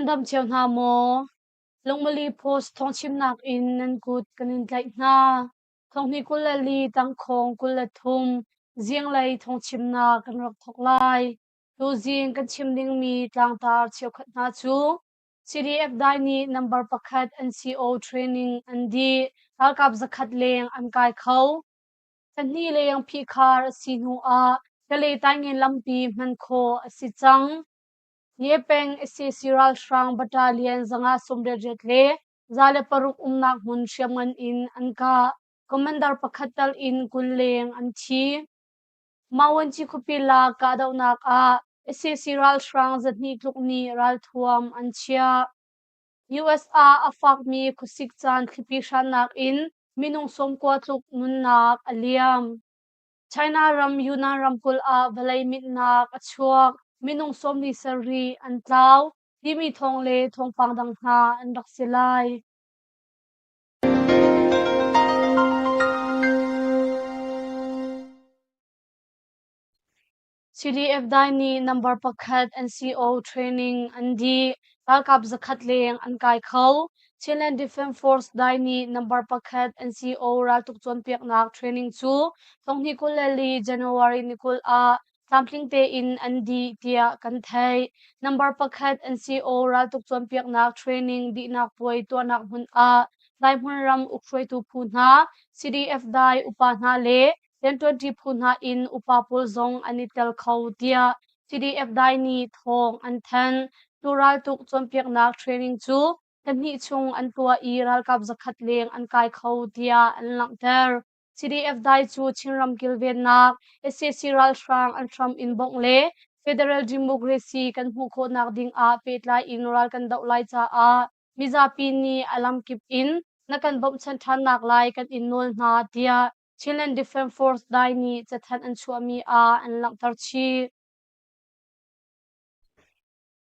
Nan dam cio hna maw? Lungmali Post thawngchimnak in nan kut kan in tlaih hna. Thonghnih 24 tangkhawng 23 zinglei thawngchimnak kan rak thawk lai. Tuzing kan chim dingmi tlangtar cheukhat hna cu CDF dai nih number pakhat NCO training an dih. Ralkap zakhat leng an kai kho. Thahnih leng phihkhar a si hnu ah Kalay Taingen lampi hman khawh a si cang. Ye peng sac ralhrang battalion 588 le 106 umnak hmun hriamngan in an kah. Commander pakhat tal in 20 leng an thi. Mawanci khuapi lak kahdohnak ah sac ralhrang 200 tluk nih ralthuam an chiah. US ah a fakmi khuasik caan thlipi hrannak in minung 90 tluk nunnak a liam. China ram Yunnan ramkulh ah vawlei minhnak a chuak. Minung 47 an tlau timi thawng le thawngpang dang hna an rak si lai. CDF dai nih number pakhat NCO training an dih. Ralkap zakhat leng an kai kho. Chinland Defence Force dai nih number pakhat NCO raltuk cawnpiaknak training cu thonghnih 24 January ni 20 ah tlamtling tein an dih tiah kan theih. Number pakhat NCO raltuk cawnpiaknak training dihnak puai tuahnak hmun ah Laihmun ram ukhruaitu phu hna, CDF dai upa hna le rianṭuanṭi phu hna in upa pawl zong an i tel kho tiah CDF dai nih thawng an thanh. Tu raltuk cawnpiaknak training cu thla chung an tuah i ralkap zakhat leng an kai kho tiah an langhter. CDF dai cu Chinram kilvennak, sac ralhrang an hram in bawmh le Federal Democracy kan hmuh khawhnak ding ah pehtlai in ral kan doh lai caah mizapi nih a lamkip in na kan bawmhchanh ṭhannak lai kan in nawl hna tiah Chinland Defence Force dai nih cathanh an chuahmi ah an langhter chih.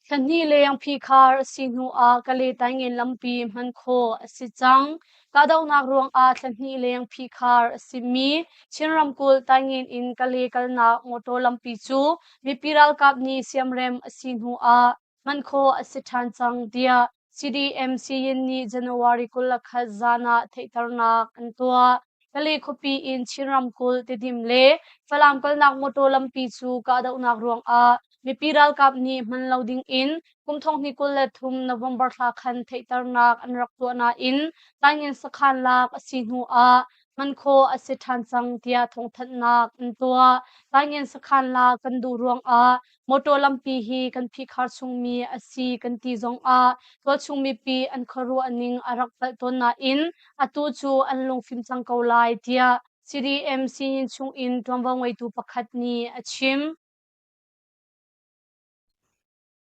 Thla hnih leng phihkhar a si hnu ah Kalay Taingen lampi hman khawh a si cang. Kahdohnak ruangah thla hnih leng phihkhar a simi Chin ramkulh Taingen in Kalay kalnak motor lampi cu mipi ralkap nih siamrem a si hnu ah hman khawh a si ṭhan cang tiah CDM Siyin nih January 21 zan ah theihternak an tuah. Kalay khuapi in Chin ramkulh Tidim le Falam kalnak motor lampi cu kahdohnak ruangah mipi ralkap nih hman lo ding in kum 2023 November thla khan theihternak an rak tuah nain Taingen sakhan lak a si hnu ah hman khawh a si ṭhan cang tiah thawngthanhnak an tuah. Taingen sakhan lak kan duh ruangah Motor lampi hi kan phihkhar chungmi a si kan ti zongah tualchung mipi an khuaruah ning a rak palh tawn nain atu cu an lungfim cang ko lai tiah CDM sinin chungin ṭuanvo ngeitu pakhat nih a chim.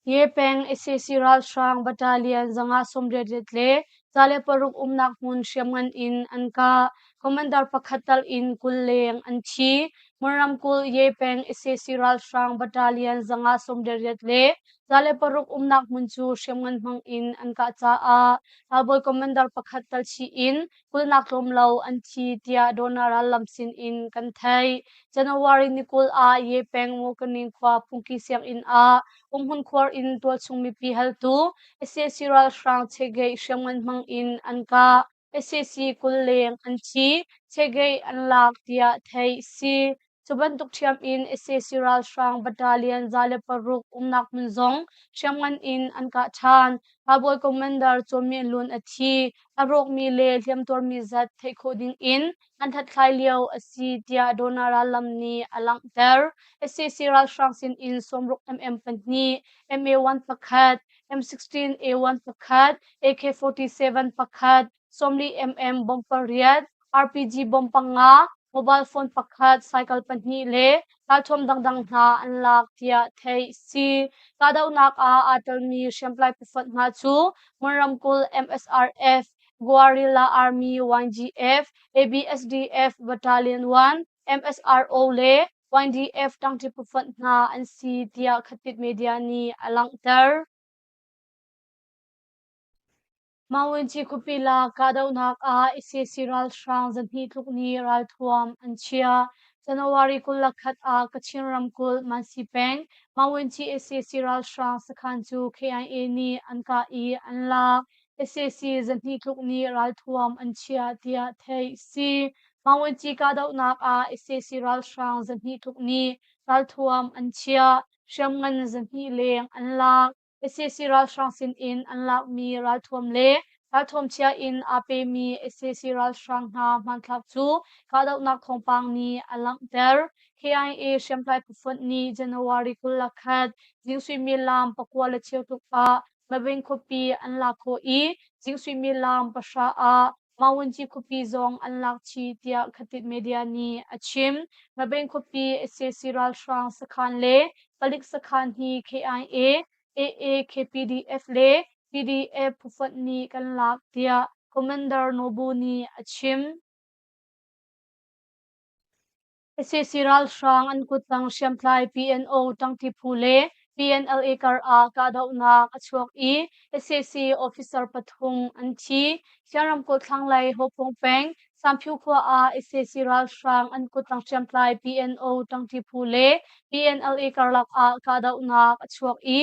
Ye peng sac ralhrang battalion 588 le 106 umnak hmun hriamngan in an kah. Commander pakhat tal in 20 leng an thi. Mon ramkulh Ye peng sac ralhrang battalion 588 le 106 umnak hmun cu hriamngan hmang in an kah caah ralbawi commander pakhat tal chih in kulnak tlawm lo an thi tiah Dona rallam sin in kan theih. January ni 20 ah Ye peng Mokaning khua phungki sianginn ah umhmun khuar in tualchung mipi haltu sac ralhrang chegeih hriamngan hmang in an kah. Sac 20 leng an thi, chegeih an lak tiah theih si. Cu bantuk ṭhiam in sac ralhrang battalion 106 umnak hmun zong hriamngan in an kah ṭhan. Ralbawi commander Caw Lun a thi. A rawkmi le hliamtuarmi zat theih khawh ding in an hlathlai lio a si tiah Dona rallam nih a langhter. Sac ralhrang sin in 60 mm pahnih, MA1 pakhat, M16 A1 pakhat, AK-47 pakhat, 40 mm bomb pariat, RPG bomb panga, mobile phone pakhat, cycle pahnih le ralthuam dangdang hna an lak tiah theih si. Kahdohnak ah aa telmi hriamtlai phufonh hna cu Mon ramkulh MSRF, Guerrilla Army YGF, ABSDF Battalion 1, MSRO le YDF ṭangṭi phufonh hna an si tiah Khatit Media nih a langhter. Mawinci khuapi lak kahdohnak ah sac ralhrang 200 tluk nih ralthuam an chiah. January 21 ah Kachin ramkulh Mansi peng Mawinci sac ralhrang sakhan cu KIA nih an kah i an lak. Sac zahnih tluk nih ralthuam an chiah tiah theih a si. Mawinci kahdohnak ah sac ralhrang zahnih tluk nih ralthuam an chiah. Hriamngan zahnih leng an lak. Sac ralhrang sinin an lakmi ralthuam le ralthuam chia in aa pemi sac ralhrang hna hmanthlak cu kahdohnak thawngpang nih a langhter. KIA hriamtlai phufonh nih January 21 zing suimilam 9 le cheu tluk ah Mabing khuapi an lak khawh i zing suimilam 9 ah Mawunci khuapi zong an lak chih tiah Khatit Media nih a chim. Mabeng khuapi sac ralhrang sakhan le palik sakhan hi KIA, AA, KPDF le PDF phufonh nih kan lak tiah Commander Nobu nih a chim. Sac ralhrang an kuttang hriamtlai PNO ṭangṭi phu le PNLA kar ah kahdohnak a chuak i sac officer pathum an thi. Chin ramkulh thlanglei Hopung peng Sanphiu khua ah sac ralhrang an kuttang hriamtlai PNO ṭangṭi phu le PNLA karlak ah kahdohnak a chuak i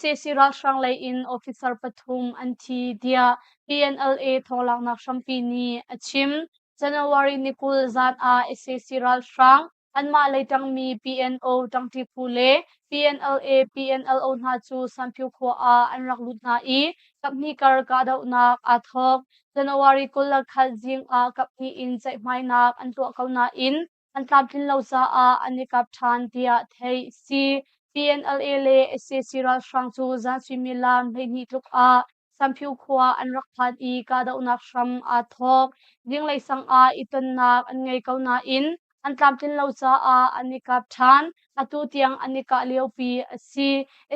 sac ralhrang lei in officer pathum an thi tiah PNLA thawnglaknak hrampi nih a chim. January ni 20 zan ah sac ralhrang anmah lei ṭangmi PNO ṭangṭi phu le PNLA PNLO hna cu Sanphiu khua ah an rak lut hna i kaphnih kar kahdohnak aa thawk. January 21 zing ah kaphnih in ceihmainak an tuah ko nain an tlamtlin lo caah an i kap ṭhan tiah theih a si. PNLA le sac ralhrang cu zan suimilam 12 tluk ah Samphiu khua an rak phan i kahdohnak hram aa thawk. Zinglei sang ah i tonnak an ngei ko nain an tlamtlin lo caah an i kap ṭhan. Atu tiang an i kah liopi a si.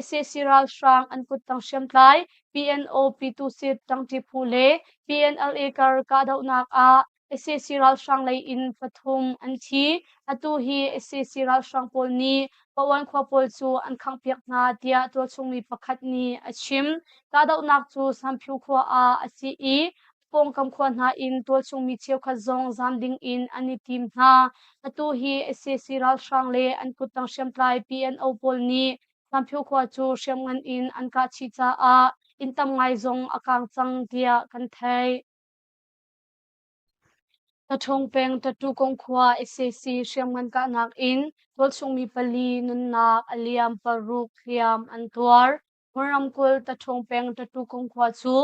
Sac ralhrang an kuttang hriamtlai PNO Pyitusit ṭangṭi phu le PNLA kar kahdohnak ah sac ralhrang lei in pathum an thi. Atu hi sac ralhrang pawl nih Pawan khua pawl cu an khanghpiak hna tiah tualchung mi pakhat nih a chim. Kahdohnak cu Sanphiu khua ah a si i pawngkam khua hna in tualchung mi cheukhat zong zaam ding in an i tim hna. Atu hi sac ralhrang le an kuttang hriamtlai PNO pawl nih Sanphiu khua cu hriamngan in an kah chih caah inn tam ngai zong a kaang cang tiah kan theih. Taṭhung peng Taṭukung khua sac hriamngan kahnak in tualchung mi pali nunnak a liam, paruk hliam an tuar. Hmun ramkulh Taṭhung peng Taṭukung khua cu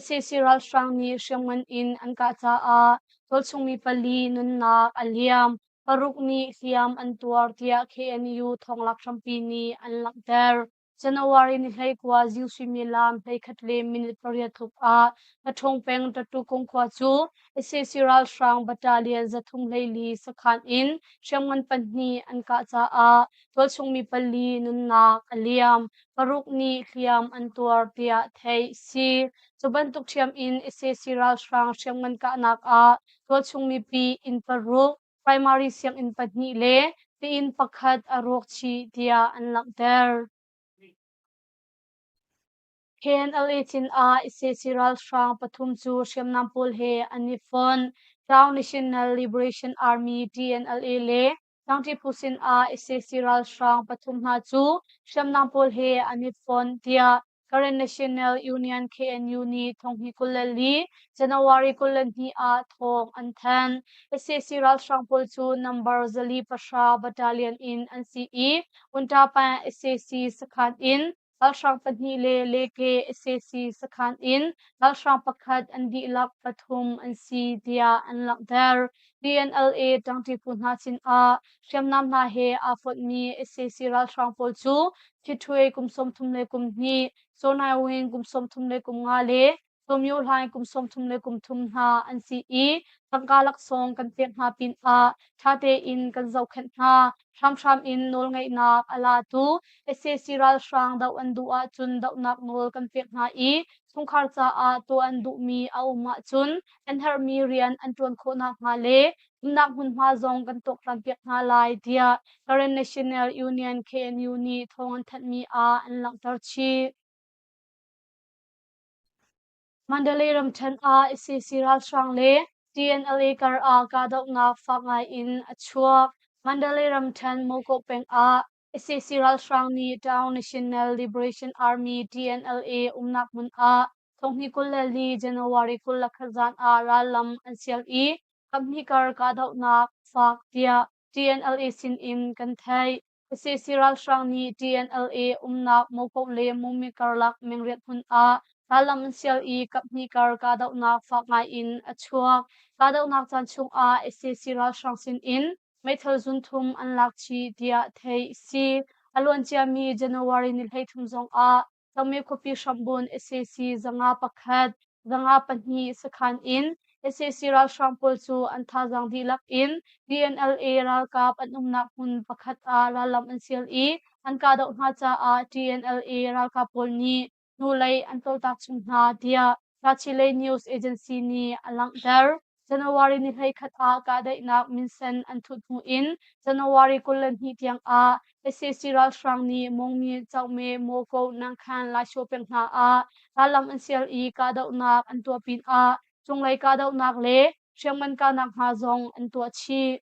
sac ralhrang nih hriamngan in an kah caah tualchung mi pali nunnak a liam, paruk nih hliam an tuar tiah KNU thawnglak hrampi nih an langhter. January ni 19 zing suimilam 11 le minute 8 tluk ah Taṭhung peng Tatukung khua cu sac ralhrang battalion 324 sakhan in hriamngan pahnih an kah caah tualchung mi pali nunnak a liam, paruk nih hliam an tuar tiah theih a si. Cu bantuk ṭhiam in sac ralhrang hriamngan kahnak ah tualchung mipi inn paruk, primary sianginn pahnih le ti-inn pakhat a rawk chih tiah an langhter. KNLA cin ah sac ralhrang pathum cu hriamnam pawl he an i fonh. Town National Liberation Army TNLA le Tlangṭi phu sin ah sac ralhrang pathum hna cu hriamnam pawl he an i fonh tiah Karen National Union KNU nih thonghnih 24 January 22 ah thawng an thanh. Sac ralhrang pawl cu number 410 battalion in an si i Untapan sac sakhan in ralhrang pahnih le Leke sac sakhan in ralhrang pakhat an dihlak pathum an si tiah an langhter. PNLA ṭangṭi phu hna sinah hriamnam hna he aa fonhmi sac ralhrang pawl cu Thithui kum 31, Saw kum 35 le Sawmyo Hlaing kum 33 hna an si i tangka laksawng kan pek hna pinah ṭha tein kan zohkhenh hna. Hramhram in nawlngeihnak a latu sac ralhrang doh an duh ahcun dohnak nawl kan pek hna i chungkhar caah tuah an duhmi a um ahcun an herhmi rian an ṭuan khawh nakhnga le umnak hmunhma zong kan tuaktanpiak hna lai tiah Karen National Union KNU nih thawng an thanhmi ah an langhter chih. Mandalay ramṭhen ah sac ralhrang le TNLA kar ah kahdohnak fak ngai in a chuak. Mandalay ramṭhen Mokok peng ah sac ralhrang nih Town National Liberation Army TNLA umnak hmun ah thonghnih 24 January 21 zan ah rallam an sial i kaphnih kar kahdohnak fak tiah TNLA sin in kan theih. Sac ralhrang nih TNLA umnak Mokok le Mumi karlak mengriat hmun ah rallam an sial i kaphnih kar kahdohnak fak ngai in a chuak. Kahdohnak caan chungah sac ralhrang sin in meithal zunthum an lak chih tiah theih a si. A luanciami January ni 13 zongah Tangme khuapi hrambun sac 501, 52 sakhan in sac ralhrang pawl cu an thazaang dihlak in DNLA ralkap an umnak hmun pakhat ah rallam an sial i an kahdoh hna caah TNLA ralkap pawl nih hnulei an toltak chung hna tiah Tachileik News Agency nih a langhter. January ni 11 ah kahdaihnak minsen an thut hnu in January 22 tiang ah sac ralhrang nih Mongmi, Chauhme, Moko, Nangkhan, Laishaw peng hna ah rallam an sial i kahdohnak an tuah pinah cunglei kahdohnak le hriamngan kahnak hna zong an tuah chih.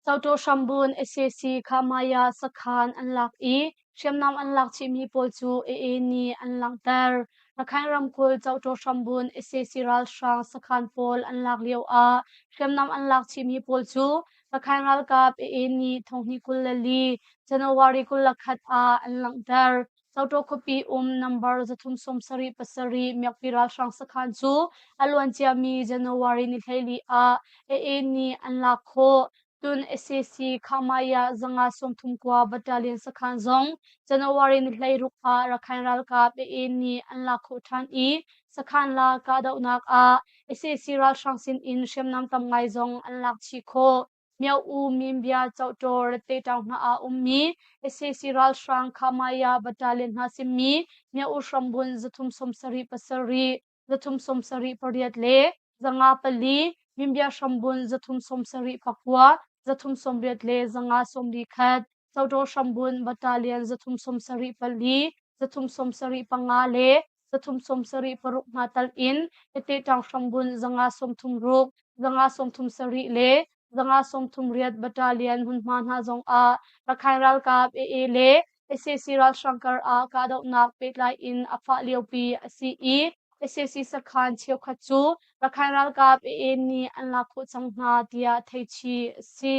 Cotaw hrambun sac Khamaya sakhan an lak i hriamnam an lak chihmi pawl cu AA nih an langhter. Rakhine ramkulh Cotaw hrambun sac ralhrang sakhan pawl an lak lio ah hriamnam an lak chihmi pawl cu Rakhine ralkap AA nih thonghnih 24 January 21 ah an langhter. Cotaw khuapi um number 377 miakpi ralhrang sakhan cu a luanciami January ni 14 ah AA nih an lak khawh. Cun sac Khamaya 539 Battalion sakhan zong January ni 16 ah Rakhine ralkap AA nih an lak khawh ṭhan i sakhan la kahdohnak ah sac ralhrang sin in hriamnam tam ngai zong an lak chih khawh. Myo-U Minbya Cohtaw Ratte-ṭaung hna ah ummi sac ralhrang Khamaya Battalion hna simi Myo-U hrambun 377, 378 le 54, Minbya hrambun 379, 380 le 541, Cohtaw hrambun Battalion 374, 375 le 376 hna tal in Hete-ṭang hrambun 536, 537 le 538 Battalion hmunhma hna zongah Rakhine ralkap AA le sac ralhrang kar ah kahdohnak pehtlai in a fah liopi a si i sac sakhan cheukhat cu Rakhine ralkap AA nih an lak khawh cang hna tiah theihchih a si.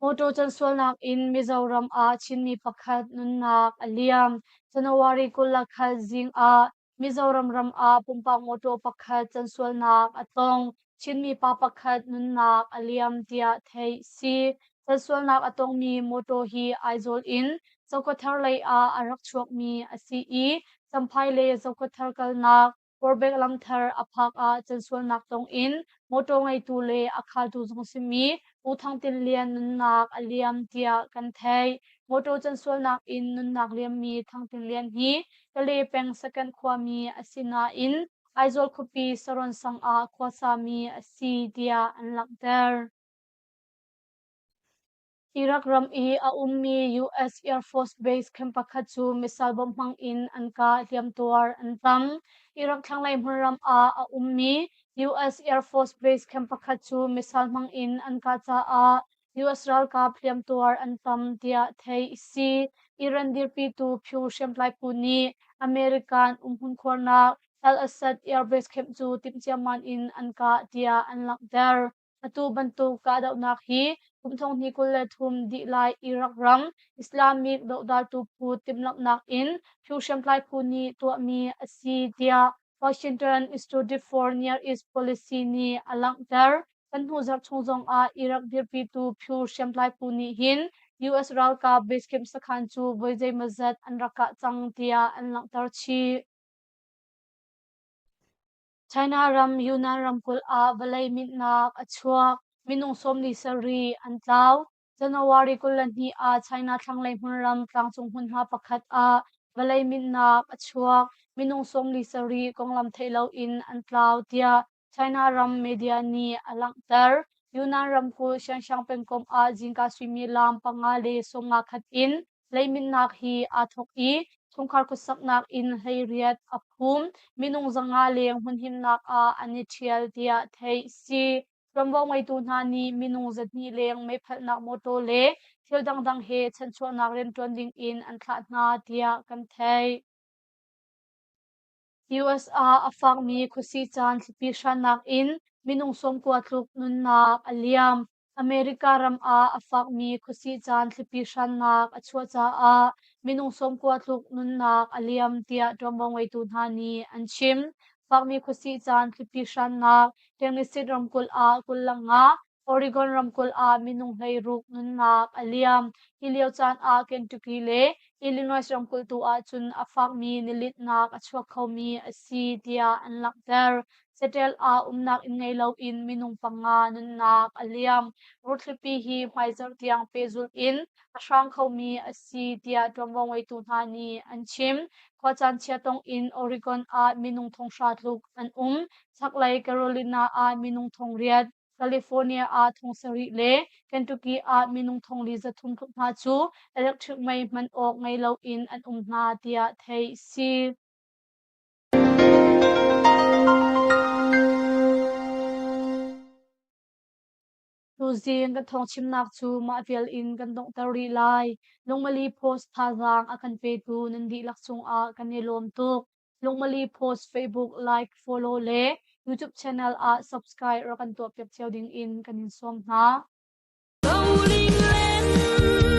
Mawṭaw cansualnak in Mizoram ah Chinmi pakhat nunnak a liam. January 21 zing ah Mizoram ram ah pumpak mawṭaw pakhat cansualnak a tong. Chinmi pa pakhat nunnak a liam tiah theih si. Cansualnak a tongmi mawṭaw hi Aizawl in Zokhawthar lei ah a rak chuakmi a si i Champhai le Zokhawthar kalnak Porbek lamthar a phak ah cansualnak tong in mawṭaw ngeitu le a khaltu zong simi Pu Thang Tin Lian nunnak a liam tiah kan theih. Mawṭaw cansualnak in nunnak liammi Thang Tin Lian hi Kale peng Sakanh khuami a si nain Aizawl khuapi Saron sang ah khuasami a si tiah an langhter. Iraq ram i a ummi US Air Force Base camp pakhat cu missile bomb hmang in an kah, hliamtuar an tam. Iraq thlanglei hmunram ah a ummi US Air Force Base camp pakhat cu missile hmang in an kah caah US ralkap hliamtuar an tam tiah theih a si. Iran dirpitu Pyu hriamtlai phu nih American umhmun khuarnak Al-Asad Air Base camp cu timh ciamman in an kah tiah an langhter. Atu bantuk kahdohnak hi kum 2023 dih lai Iraq ram Islamic dohdaltu phu timhlamhnak in Pyu hriamtlai phu nih tuahmi a si tiah Washington Institute for Near East Policy nih a langhter. Kan hnu zarh chung zongah Iraq dirpitu Pyu hriamtlai phu nih hin US ralkap base camp sakhan cu voi zeimawzat an rak kah cang tiah an langhter chih. China ram Yunnan ramkulh ah vawlei minhnak a chuak. Minung 47 an tlau. January 22 ah China thlanglei hmunram tlangcung hmunhma pakhat ah vawlei minhnak a chuak. Minung 47 konglam theih loin an tlau tiah China ram media nih a langhter. Yunnan ramkulh Xianxiang pengkomh ah zingka suimilam 5 le 51 in Leiminnak hi aa thawk i chungkhar khuasaknak inn 18 a phum. Minung 500 leng hmunhimnak ah an i ṭhial tiah theih a si. Ṭuanvo ngeitu hna nih minung 200 leng meiphalhnak mawṭaw le thil dangdang he chanchuahnak rianṭuan dingin an thlah hna tiah kan theih. US ah a fakmi khuasih caan thlipi hrannak in minung 90 tluk nunnak a liam. America ram ah a fakmi khuasih caan thlipi hrannak a chuah caah minung 90 tluk nunnak a liam tiah ṭuanvo ngeitu hna nih an chim. Fakmi khuasih caan thlipi hrannak Tennessee ramkulh ah 25, Oregon ramkulh ah minung 16 nunnak a liam. Hi lio caan ah Kentucky le Illinois ramkulh tu ahcun a fakmi nilitnak a chuak khomi a si tiah an langhter. Seattle ah umnak inn ngei loin minung panga nunnak a liam. Rutthlipi hi hmaizarh tiang pehzulh in a hrang khomi a si tiah ṭuanvo ngeitu hna nih an chim. Khuacaan chia tong in Oregon ah minung 5,000 tluk an um. Chaklei Carolina ah minung 8,000, California ah 7,000 le Kentucky ah minung 4,300 tluk hna cu electric mei hman awk ngei loin an um hna tiah theih a si. Tuzing kan thawngchimnak cu mah vial in kan donghter rih lai. Lungmali Post thazaang a kan petu nan dihlak cungah kan i lawm tuk. Lungmali Post Facebook like, follow le YouTube channel ah subscribe rak kan tuahpiak cio ding in kan in sawm hna. Bowling len.